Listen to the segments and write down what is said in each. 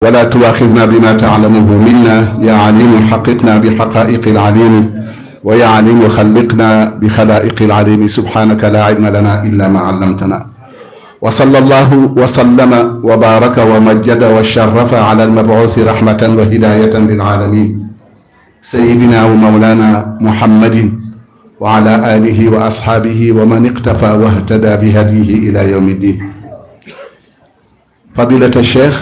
ولا تؤاخذنا بما تعلمه منا يا عليم حققنا بحقائق العليم ويا عليم خلقنا بخلائق العليم سبحانك لا علم لنا إلا ما علمتنا وصلى الله وسلم وبارك ومجد وشرف على المبعوث رحمة وهداية للعالمين سيدنا ومولانا محمد وعلى آله وأصحابه ومن اقتفى واهتدى بهديه إلى يوم الدين. فضيلة الشيخ،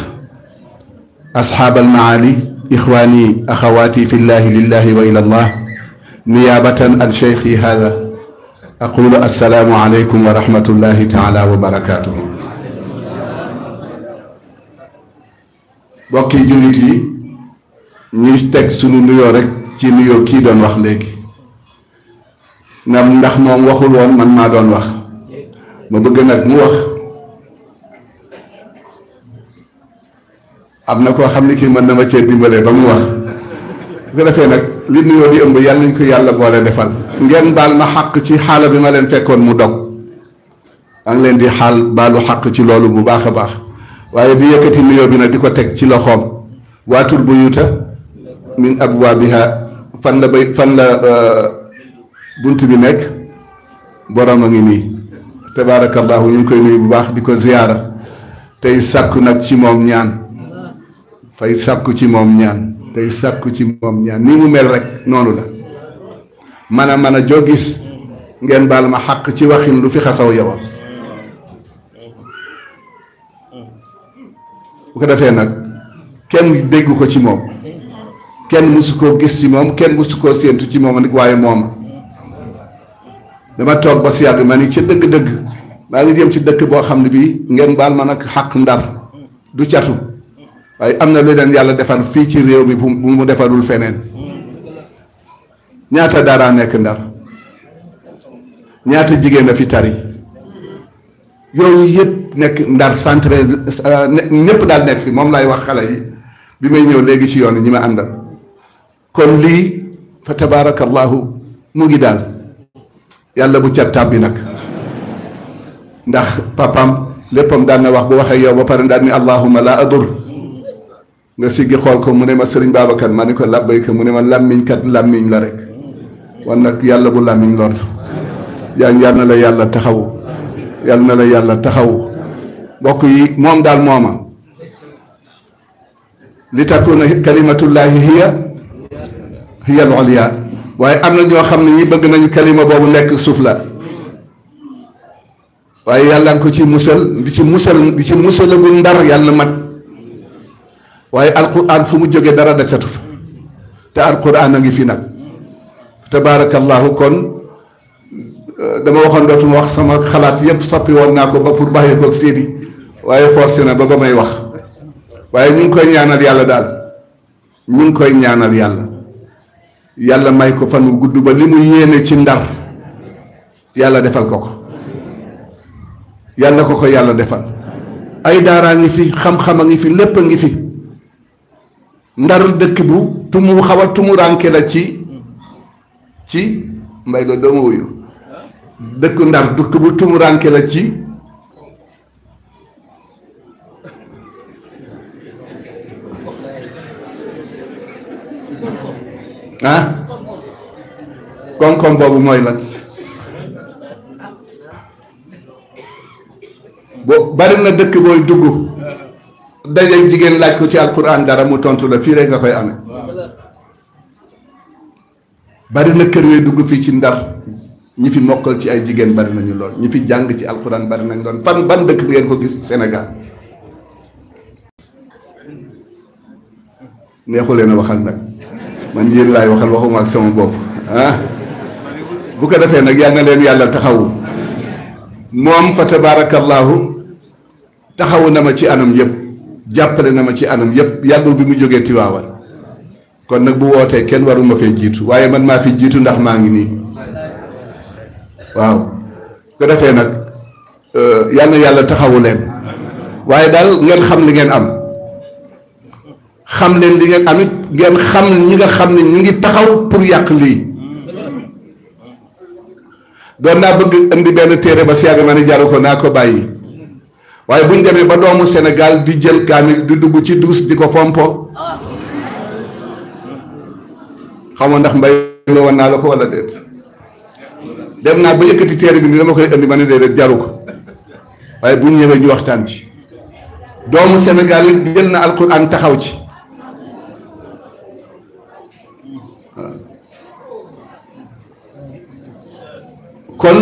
أصحاب المعالي، إخواني أخواتي في الله لله وإلى الله، نيابة عن شيخي هذا أقول السلام عليكم ورحمة الله تعالى وبركاته. bokki jullit yi ñuy teg sunu nuyoo rek ci nuyoo kii doon wax léegi ndax moom waxul woon man maa doon wax ma bëgg nag mu wax. am na koo xam ne kii mën na ma cee dimbale ba mu wax bu ko defee nag li nuyoo di ëmb yàlla nañ ko yàlla boole defal. ngeen baal ma xàq ci xaala bi ma leen fekkoon mu dog maa ngi leen di xaal baalu xàq ci loolu bu baax a baax waaye di yëkkati nuyoo bi nag di ko teg ci loxoom. waatul buyuta min abwaabiha fan la bunt bi nekk borom a ngi nii tabaarakallahu ñu ngi koy nuyu bu baax di ko ziyaara tey sàkku nag ci moom ñaan. fay sàkku ci moom ñaan tey sàkku ci moom ñaan ni mu mel rek noonu la mën a joo gis ngeen baal ma xàq ci waxin lu fi xasaw yowam bu ko defee nag kenn dégg ko ci moom kenn mësu koo gis ci moom kenn mësu koo séentu ci moom nag waaye moom dama toog ba si yàgg ma ni ci dëgg-dëgg maa ngi jëm ci dëkk boo xam ne bii ngeen baal ma nag xàq ndar du catu waaye am na lu leen yàlla defar fii ci réew mi bu mu defarul feneen ñaata dara nekk ndar ñaata jigéen a fi tari yooyu yëpp nekk ndar centre ñëpp daal nekk fi moom laay wax xale yi bi may ñëw léegi ci yoon ñi ma àndal kon lii fa tabaarakallahu mu ngi daal yàlla bu cat tàbbi nag ndax papam léppam daan na wax bu waxee yow ba pare daan ni allahumma la adur nga siggi xool ko mu ne ma sëriñ Babacar ma ni ko labbayka mu ne ma làmmiñ kat làmmiñ la rek wan nag yàlla bu làmmiñ lor yal na la yàlla taxaw yal na la yàlla taxaw mbokk yi moom daal mooma li takuna kalimatullahi hiya al-ulya waaye am na ñoo xam ne ñi bëgg nañu kalima boobu nekk suuf la waaye yàlla nga ko ci musal di ci musalagul ndar yàlla mat waaye alquran fu mu jógee dara desatu fa te alquran a ngi fi nag tabaarakallahu kon dama waxoon dootuma wax sama xalaat yépp soppi woon naa ko ba pour bàyyi ko séedi waaye forcé na ba may wax waaye ñu ngi koy ñaanal yàlla daal ñu ngi koy ñaanal yàlla may ko fan wu gudd ba li mu yéene ci ndar yàlla defal ko yàlla ko yàlla defal ay daaraa ngi fi xam-xam a ngi fi lépp a ngi fi ndar dëkk bu xaw a tumuraanke la ci mbay la dooma wuyu dëkk ndar dëkk bu tumuraanke la ci koom-koom boobu mooy lan bari na dëkk booy dugg daje jigéen laaj ko ci alquran dara mu tontu la fii rek nga koy amee bari na kër yooyu dugg fii ci ndar ñi fi mokkal ci ay jigéen bari nañu lool ñi fi jàng ci alquran bari nañ lool ban dëkk ngeen ko gis Sénégal neexu leen a waxal nag man yéen laay waxal waxuma ak sama bopp bu ko defee nag yal na leen yàlla taxawu moom fa tabaarakallahu taxawu na ma ci anam yëpp jàppale na ma ci anam yëpp yàggul bi mu jógee Tiwaawan kon nag bu wootee kenn waruma fee jiitu waaye man maa fi jiitu ndax maa ngi nii waaw bu ko defee nag yal na yàlla taxawu leen waaye daal ngeen xam li ngeen am xam leen li ngeen amit ngeen xam ñi nga xam ne ñu ngi taxaw pour yàq lii doon naa bëgg indi benn téere ba si yàgg ma ne jaru ko naa ko bàyyi waaye bu ñu demee ba doomu Sénégal di jël kaamil di dugg ci duus di ko fompo xaw ma ndax mbay loo woon naa la ko wala déet dem naa ba yëkkati téere bi ni dama koy indi ma ne déedéet jaru ko waaye bu ñu ñëwee ñu waxtaan ci doomu Sénégal yi jël na alquran taxaw ci kon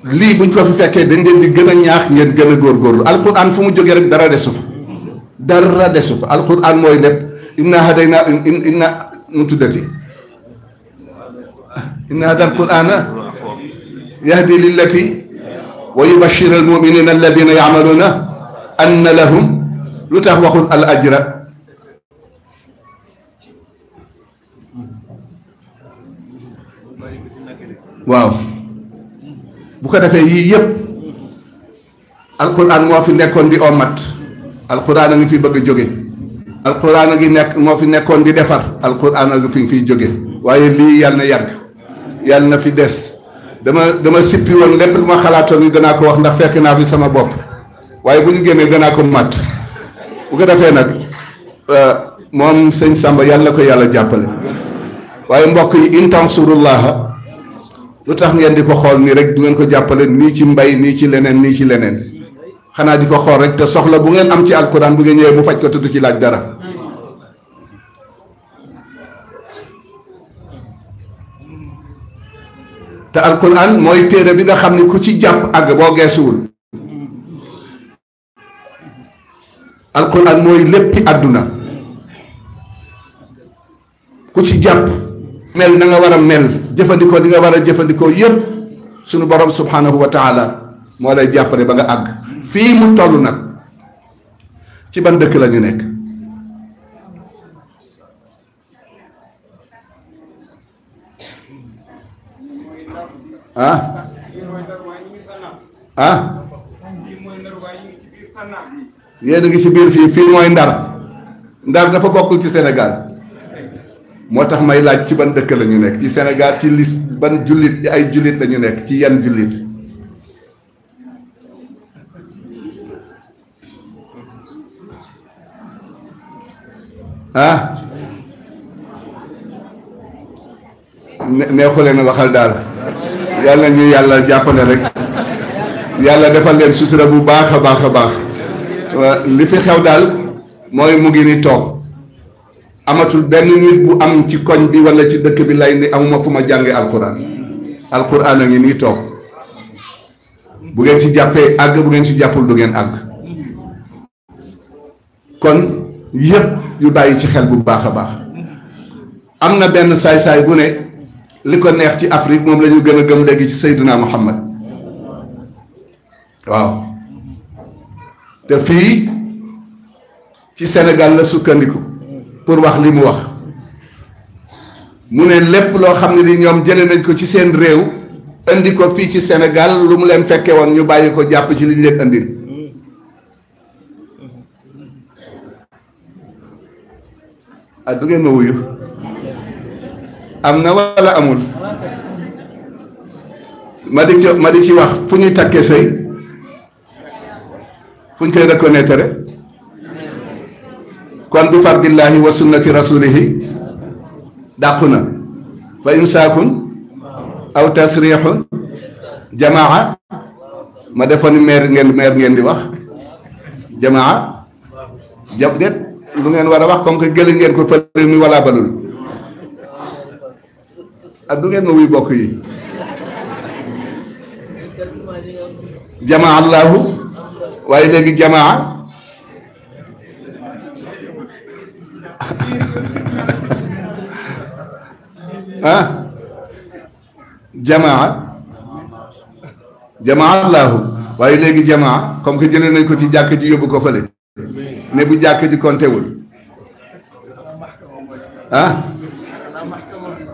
lii buñ ko fi fekkee dañ leen di gën a ñaax ngeen gën a góorgóorlu alquran fu mu jógee rek dara desu fa dara desu fa alquran mooy lépp inna hadayna inna nu tuddati inna hada alqurana yahdi lillati wa yubashir almuminina alladina yamaluna anna lahum lu tax waxul al ajra waaw bu ko defee yii yëpp alquran moo fi nekkoon di omat alquran a ngi fi bëgg a jóge alquran a ngi nekk moo fi nekkoon di defar alquran a ngi fiy jóge waaye lii yàlla na yàgg yàlla na fi des dama sippi woon lépp lu ma xalaatoon ni danaa ko wax ndax fekk naa fi sama bopp waaye bu ñu génnee danaa ko mat bu ko defee nag moom sëñ Samba yàlla na ko yàlla jàppale waaye mbokk yi in tansurullaha lu tax ngeen di ko xool nii rek du ngeen ko jàppale nii ci mbay nii ci leneen nii ci leneen xanaa di ko xool rek te soxla bu ngeen am ci alquran bu ngeen ñëwee mu faj ko tudd ci laaj dara te alquran mooy téere bi nga xam ni ku ci jàpp àgg boo geesuwul alquran mooy léppi àdduna ku ci jàpp mel na nga war a mel jëfandikoo di nga war a jëfandikoo yépp sunu borom subhanahu wa taala moo lay jàppale ba nga àgg fii mu toll nag ci ban dëkk la ñu nekk yéen a ngi ci biir fii mooy Ndar dafa bokkul ci Sénégal moo tax may laaj ci ban dëkk la ñu nekk ci Sénégal ci lis ban jullit ay jullit la ñu nekk ci yan jullit neexu leen waxal daal yàlla ñu yàlla jàppale rek yàlla defal leen sutura bu baax a baax a baax li fi xew daal mooy mu ngi ni toog amatul benn nit bu am ci koñ bi walla ci dëkk bi lay ni amuma fu ma jànge alquran alquran a ngi nii toog bu ngeen ci jàppee àgg bu ngeen ci jàppul du ngeen àgg kon yépp yu bàyyi ci xel bu baax a baax am na benn saay-saay bu ne li ko neex ci Afrique moom la ñu gën a gëm léegi ci Seydina Muhammad waaw te fii ci Sénégal la sukkandiku pour wax li mu wax mu ne lépp loo xam ne li ñoom jële nañ ko ci seen réew indi ko fii ci Sénégal lu mu leen fekke woon ñu bàyyi ko jàpp ci li ñu leen indil ah du ngeen ma wuyu am na walla amul ma di ci wax fu ñuy takkee sëy fu ñu koy reconnaître kon bi fardillahi wa sunnati rasulihi dàqu na fa imsaakun aw tasrixun jamaa ma defoon meer ngeen di wax jamaa jab déet lu ngeen war a wax comme que gëli ngeen ko fële mi wala balul ak du ngeen ma wuy bokk yi jamaa allahu waaye léegi jamaa jamaa allahu waaye léegi jamaa comme que jëlee nañ ko ci jàkk ji yóbbu ko fële ne bu jàkk ji kontewul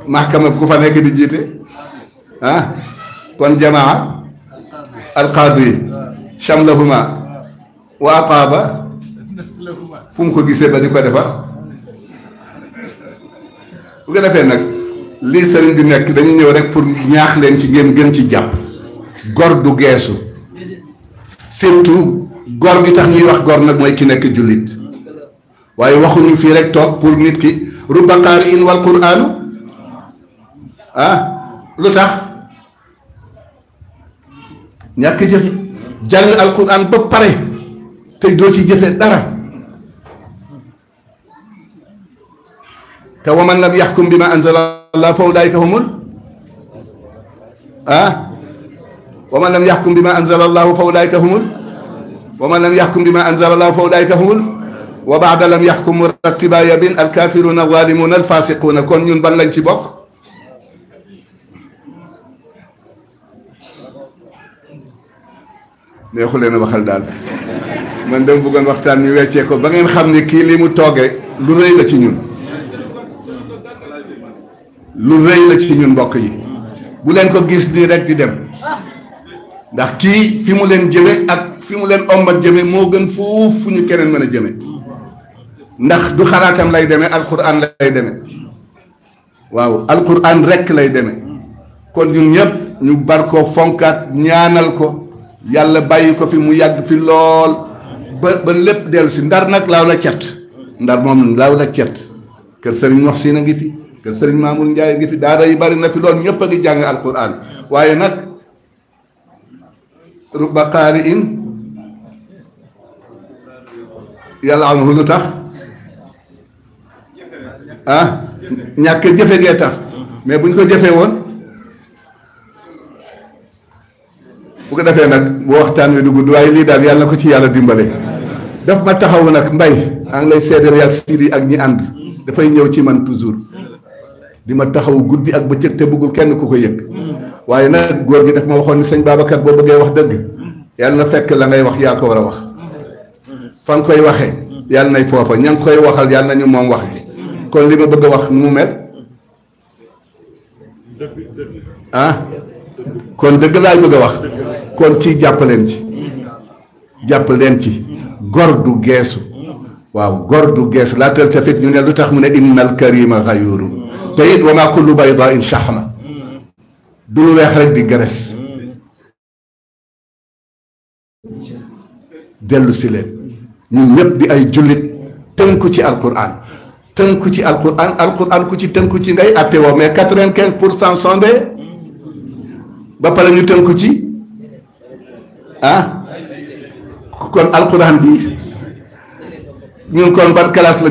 mahkama ku fa nekk di jiite kon jamaa alqaadi shamlahuma wa ataaba fu mu ko gisee ba di ko defar bu ko defee nag lii sëriñ bi nekk dañu ñëw rek pour ñaax leen ci ngeen gën ci jàpp gor du geesu surtout gor gi tax ñuy wax gor nag mooy ki nekk jullit waaye waxuñu fii rek toog pour nit ki rubba qaari'in wal qur'aanu lu tax ñàkk jëfe jàng alquran ba pare te doo ci jëfe dara te wa man lam yaxkum bi ma anzala allah fa ulaika humul wa man lam yaxkum bi ma anzala allahu fa ulaika humul wa man lam yaxkum bi ma anzala allahu fa ulaika humul wa baada lam yaxkum murattiba yabin alkafiruna alzalimuna alfasiquna kon ñun ban lañ ci bokk neexu leen a waxal daal man dama bëggoon waxtaan ñu weccee ko ba ngeen xam ne kii li mu toogee lu rëy la ci ñun lu rëy la ci ñun mbokk yi bu leen ko gis nii rek di dem ndax kii fi mu leen jëme ak fi mu leen ombat jëme moo gën fuuf fu ñu keneen mën a jëme ndax du xalaatam lay demee alquran lay demee waaw alquran rekk lay demee kon ñun ñëpp ñu bar ko fonkaat ñaanal ko yàlla bàyyi ko fi mu yàgg fi lool ba lépp dellu si ndar nag laaw la cet ndar moom laaw la cet kër sëriñ Muhsin a ngi fi kër sëriñ Mamour Ndiaye a ngi fi daara yi bari na fi lool ñëpp a ngi jàng alquran waaye nag rubba qaari'in yàlla anhu lu tax ñàkk jëfe gee tax mais bu ñu ko jëfee woon bu ko defee nag bu waxtaan wi du gudd waaye lii daal yàlla na ko ci yàlla dimbale daf ma taxaw nag mbay a ngi lay seedal yàlla Sidi ak ñi ànd dafay ñëw ci man toujours di ma taxaw guddi ak bëccëg te bëggul kenn ku ko yëg waaye nag góor gi daf ma waxoon ni sëñ Babacar boo bëggee wax dëgg yàlla na fekk la ngay wax yaa ko war a wax fa nga koy waxee yàlla nay foofa ña ngi koy waxal yàlla nañu moom wax ji kon li ma bëgg a wax nu mu mel kon dëgg laay bëgg a wax kon kii jàppaleen ci gor du geesu waaw gor du geesu laa taltafit ñu ne lu tax mu ne innal karima xayuru te it wa maa kullu baydain shahma du lu weex rek di geres dellu si leen ñun ñëpp di ay jullit tënku ci alquran alquran ku ci tënku ci ngay atte woo mais 95% sondé ba pare ñu tënku ci kon alquran bi ñun kon ban classe la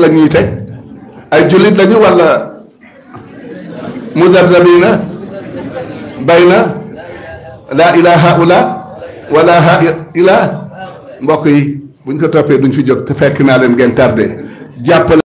ñuy teg ay jullit lañu walla muzabzabina bayna laa ilaha illa wala ha ila mbokk yi buñ ko toppee duñ fi jóg te fekk naa leen ngeen tardé jàppale